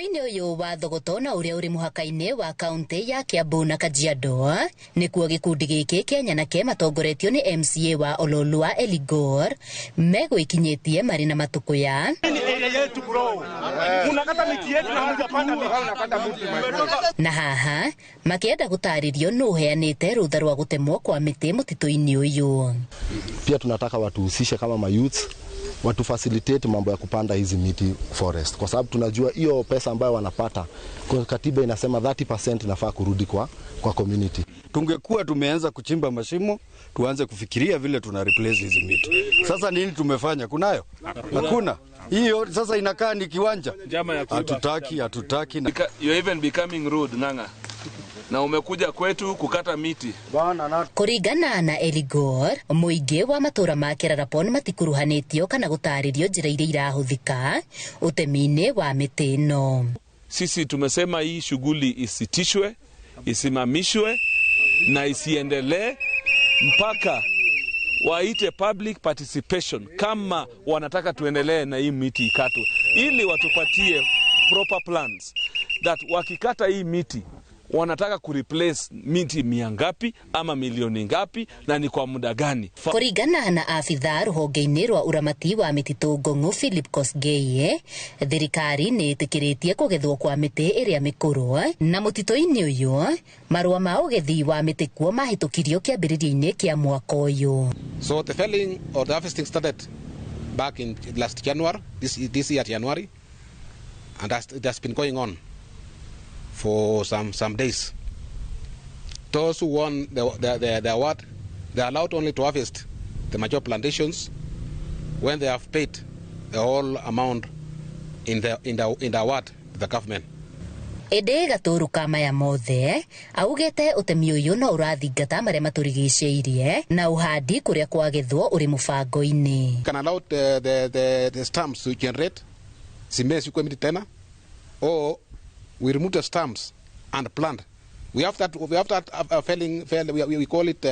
Mũtitũ-inĩ ũyũ wa Thogoto na ũrĩa ũrĩ mũhaka-inĩ wa kaunti ya Kiambu na Kajiado nĩkuo gĩkundi gĩkĩ kĩa nyanake matongoretio nĩ MCA wa Ololua Eligor megwĩkinyĩtie marĩ na matũkũya. Na haha makĩenda gũtarĩrio nũ ũheanĩte rũtha rwa gũtemwo kwa mĩtĩ mũtitũ-inĩ ũyũ. Pia tunataka watuhusishe kama mayouths, watu facilitate mambo ya kupanda hizi miti forest, kwa sababu tunajua hiyo pesa ambayo wanapata kwa katiba inasema 30% inafaa kurudi kwa community. Tungekuwa tumeanza kuchimba mashimo, tuanze kufikiria vile tuna replace hizi miti. Sasa nini tumefanya? Kunayo? Hakuna. Hiyo sasa inakaa ni kiwanja. Hatutaki, hatutaki. You're even becoming rude, Ng'ang'a. Na umekuja kwetu kukata miti. Kũringana na Eligor, mũingĩ wa matũra ma Kerarapon matikuruhanĩtio kana gũtarĩrio njĩra iria irahũthĩka ũtemi-inĩ wa mĩtĩ ĩno. Sisi tumesema hii shughuli isitishwe, isimamishwe na isiendelee mpaka waite public participation kama wanataka tuendelee na hii miti ikatwe, ili watupatie proper plans that wakikata hii miti wanataka kureplace miti mia ngapi ama milioni ngapi na ni kwa muda gani. Kũringana na abitha rũhonge-inĩ rwa ũramati wa mĩtitũ Ngong'u Philip Kosgei, thirikari nĩ ĩtĩkĩrĩtie kũgethwo kwa mĩtĩ ĩrĩa mĩkũrũ na mũtitũ-inĩ ũyũ marũa ma ũgethi wa mĩtĩ kuo mahĩtũkirio kĩambĩrĩria-inĩ kĩa mwaka ũyũ. So the felling or the harvesting started back in last January, this year January, and it has been going on for some days. Those who won the award, they are allowed only to harvest the major plantations when they have paid the whole amount in the award to the government. Ĩndĩ gatũru ka maya mothe augĩte ũtemi ũyũ no ũrathingata marĩa matũrigicĩirie na ũhandi kũrĩa kwagethwo ũrĩ mũbango-inĩ. Can allow the stumps to generate cement miti tena, or we remove the stumps and plant. We have that felling, we call it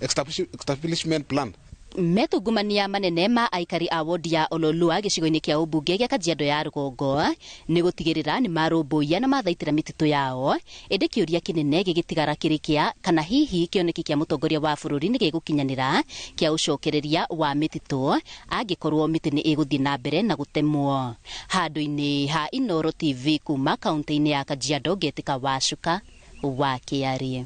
establishment plan. Metungumania manene ma aikari a wodi ya Ololua gĩcigo-inĩ kĩa ũmbunge gĩa Kajiado ya rũgongo nĩ gũtigĩrĩra nĩ marũmbũiya na mathaitĩra mĩtitũ yao, ĩndĩ kĩũria kĩnene gĩgĩtigara kĩrĩ kĩa kana hihi kĩoneki kĩa mũtongoria wa bũrũri nĩ gĩgũkinyanĩra kĩa ũcokereria wa mĩtitũ angĩkorwo mĩtĩ nĩ ĩgũthiĩ na mbere na gũtemwo. Handũ-inĩ ha Inooro TV kuma kaunti-inĩ ya Kajiado, Ngetĩka Wacuka wa Kĩarĩ.